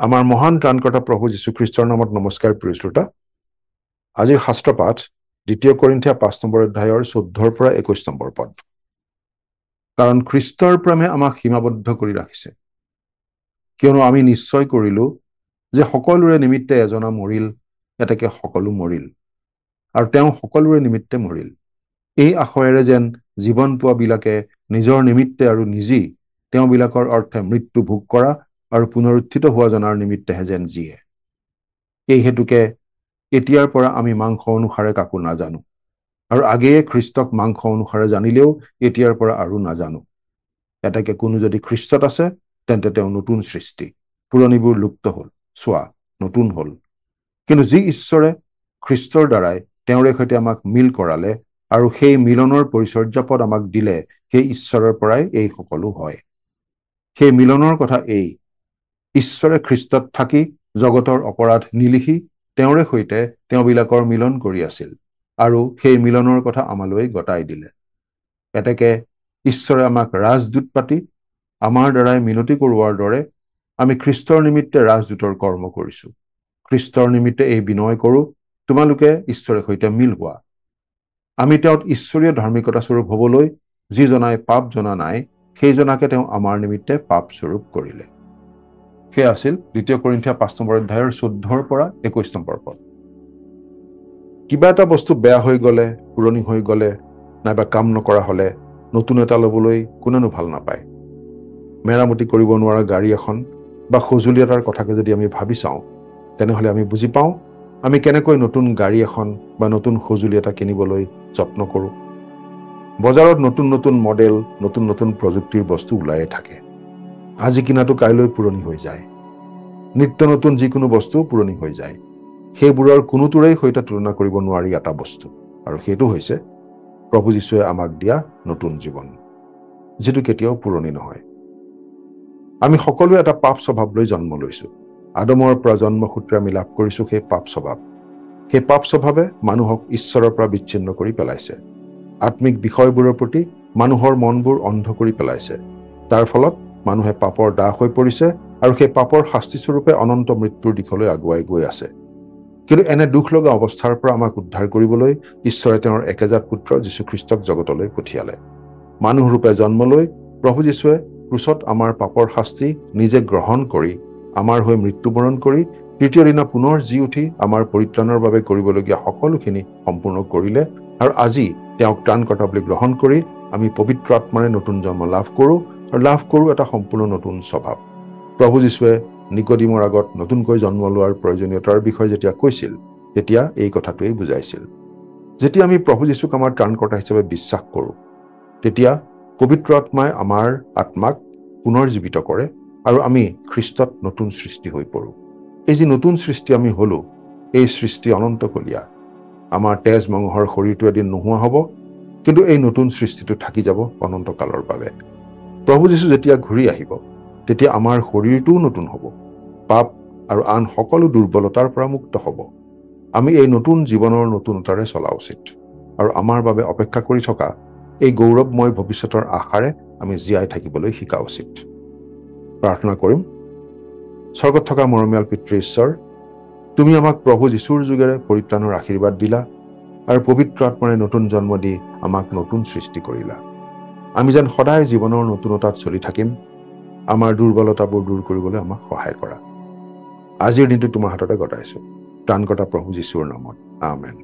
আমাৰ মহান ত্ৰাণকৰ্তা প্ৰভু যীশুখ্ৰীষ্টৰ নামত নমস্কাৰ প্ৰিয় শ্ৰোতা। আজিৰ শাস্ত্ৰ পাঠ দ্বিতীয় কৰিন্থীয়া 5 নম্বৰ অধ্যায়ৰ 14ৰ পৰা 21 নম্বৰ পদ। কাৰণ খ্ৰীষ্টৰ প্ৰেমে আমাক সীমাবদ্ধ কৰি ৰাখিছে, কিয়নো আমি নিশ্চয় কৰিলো যে সকলোৰে নিমিত্তে এজনা মৰিল, এতেকে সকলো মৰিল, আৰু তেওঁ সকলোৰে নিমিত্তে মৰিল, এই আশয়েৰে যেন জীৱন পোৱাবিলাকে নিজৰ নিমিত্তে আৰু নিজে তেওঁবিলাকৰ অৰ্থে মৃত্যু ভোগ কৰা আৰু পুনৰুত্থিত হোৱা জনাৰ নিমিত্তেহে যেন জীয়ে। এই হেতুকে এতিয়াৰ পৰা আমি মাংস অনুসাৰে কাকো নাজানো, আৰু আগেয়ে খ্ৰীষ্টক মাংস অনুসাৰে জানিলেও এতিয়াৰ পৰা আৰু নাজানো। এতেকে কোনো যদি খ্ৰীষ্টত আছে, তেন্তে তেওঁ নতুন সৃষ্টি, পুৰণিবোৰ লুপ্ত হ'ল, চোৱা নতুন হ'ল। কিন্তু যি ঈশ্বৰে খ্ৰীষ্টৰ দ্বাৰাই তেওঁৰে সৈতে আমাক মিল কৰালে আৰু সেই মিলনৰ পৰিচৰ্যাপদ আমাক দিলে, সেই ঈশ্বৰৰ পৰাই এই সকলো হয়। সেই মিলনৰ কথা এই, ঈশ্বৰে খ্ৰীষ্টত থাকি জগতৰ অপৰাধ নিলিখি তেওঁৰে সৈতে তেওঁবিলাকৰ মিলন কৰি আছিল, আৰু সেই মিলনৰ কথা আমালৈ গতাই দিলে। এতেকে ঈশ্বৰে আমাক ৰাজদূত পাতি আমাৰ দ্বাৰাই মিনতি কৰোৱাৰ দৰে আমি খ্ৰীষ্টৰ নিমিত্তে ৰাজদূতৰ কৰ্ম কৰিছো। খ্ৰীষ্টৰ নিমিত্তে এই বিনয় কৰো, তোমালোকে ঈশ্বৰে সৈতে মিল হোৱা। আমি তেওঁত ঈশ্বৰীয় ধাৰ্মিকতা স্বৰূপ হবলৈ যিজনাই পাপ জনা নাই, সেইজনাকে তেওঁ আমাৰ নিমিত্তে পাপ স্বৰূপ কৰিলে। সেয়া আছিল দ্বিতীয় কৰিন্থীয়া 5 নম্বৰ অধ্যায়ৰ 14ৰ পৰা 21 নম্বৰ পদ। কিবা এটা বস্তু বেয়া হৈ গ'লে, পুৰণি হৈ গ'লে, নাইবা কাম নকৰা হ'লে নতুন এটা ল'বলৈ কোনেনো ভাল নাপায়। মেৰামতি কৰিব নোৱাৰা গাড়ী এখন বা সঁজুলি এটাৰ কথাকে যদি আমি ভাবি চাওঁ, তেনেহ'লে আমি বুজি পাওঁ আমি কেনেকৈ নতুন গাড়ী এখন বা নতুন সঁজুলি এটা কিনিবলৈ যত্ন কৰোঁ। বজাৰত নতুন নতুন মডেল, নতুন নতুন প্ৰযুক্তিৰ বস্তু ওলায়ে থাকে। আজি কিনাটো কাইলৈ পুৰণি হৈ যায়। নিত্য নতুন যিকোনো বস্তু পুৰণি হৈ যায়। সেইবোৰৰ কোনোটোৰেই সৈতে তুলনা কৰিব নোৱাৰি এটা বস্তু, আৰু সেইটো হৈছে প্ৰভু যীশুৱে আমাক দিয়া নতুন জীৱন, যিটো কেতিয়াও পুৰণি নহয়। আমি সকলোৱে এটা পাপ স্বভাৱ লৈ জন্ম লৈছোঁ। আদমৰ পৰা জন্মসূত্ৰে আমি লাভ কৰিছোঁ সেই পাপ স্বভাৱ। সেই পাপ স্বভাৱে মানুহক ঈশ্বৰৰ পৰা বিচ্ছিন্ন কৰি পেলাইছে। আত্মিক বিষয়বোৰৰ প্ৰতি মানুহৰ মনবোৰ অন্ধ কৰি পেলাইছে। তাৰ ফলত মানুহে পাপৰ দাস হৈ পৰিছে আৰু সেই পাপৰ শাস্তিস্বৰূপে অনন্ত মৃত্যুৰ দিশলৈ আগুৱাই গৈ আছে। কিন্তু এনে দুখ লগা অৱস্থাৰ পৰা আমাক উদ্ধাৰ কৰিবলৈ ঈশ্বৰে তেওঁৰ একেজাত পুত্ৰ যীশুখ্ৰীষ্টক জগতলৈ পঠিয়ালে। মানুহৰূপে জন্ম লৈ প্ৰভু যীশুৱে ক্ৰুচত আমাৰ পাপৰ শাস্তি নিজে গ্ৰহণ কৰি আমাৰ হৈ মৃত্যুবৰণ কৰি তৃতীয় দিনা পুনৰ জি উঠি আমাৰ পৰিত্ৰাণৰ বাবে কৰিবলগীয়া সকলোখিনি সম্পূৰ্ণ কৰিলে। আৰু আজি তেওঁক ত্ৰাণকৰ্তা বুলি গ্ৰহণ কৰি আমি পবিত্ৰ আত্মাৰে নতুন জন্ম লাভ কৰোঁ আৰু লাভ কৰোঁ এটা সম্পূৰ্ণ নতুন স্বভাৱ। প্ৰভু যীশুৱে নিকোদিমৰ আগত নতুনকৈ জন্ম লোৱাৰ প্ৰয়োজনীয়তাৰ বিষয়ে যেতিয়া কৈছিল, তেতিয়া এই কথাটোৱেই বুজাইছিল। যেতিয়া আমি প্ৰভু যীশুক আমাৰ ত্ৰাণকৰ্তা হিচাপে বিশ্বাস কৰোঁ, তেতিয়া পবিত্ৰ আত্মাই আমাৰ আত্মাক পুনৰ জীৱিত কৰে আৰু আমি খ্ৰীষ্টত নতুন সৃষ্টি হৈ পৰোঁ। এই যি নতুন সৃষ্টি আমি হ'লোঁ, এই সৃষ্টি অনন্তকলীয়া। আমাৰ তেজ মঙহৰ শৰীৰটো এদিন নোহোৱা হ'ব, কিন্তু এই নতুন সৃষ্টিটো থাকি যাব অনন্তকালৰ বাবে। প্ৰভু যীশু যেতিয়া ঘূৰি আহিব, তেতিয়া আমাৰ শৰীৰটোও নতুন হ'ব, পাপ আৰু আন সকলো দুৰ্বলতাৰ পৰা মুক্ত হ'ব। আমি এই নতুন জীৱনৰ নতুনতাৰে চলা উচিত আৰু আমাৰ বাবে অপেক্ষা কৰি থকা এই গৌৰৱময় ভৱিষ্যতৰ আশাৰে আমি জীয়াই থাকিবলৈ শিকা উচিত। প্ৰাৰ্থনা কৰিম। স্বৰ্গত থকা মৰমীয়াল পিতৃ ঈশ্বৰ, তুমি আমাক প্ৰভু যীশুৰ যোগেৰে পৰিত্ৰাণৰ আশীৰ্বাদ দিলা আৰু পবিত্ৰ আত্মাৰে নতুন জন্ম দি আমাক নতুন সৃষ্টি কৰিলা। আমি যেন সদায় জীৱনৰ নতুনতাত চলি থাকিম। আমাৰ দুৰ্বলতাবোৰ দূৰ কৰিবলৈ আমাক সহায় কৰা। আজিৰ দিনটো তোমাৰ হাততে গতাইছোঁ, ত্ৰাণকৰ্তা প্ৰভু যীশুৰ নামত, আমেন।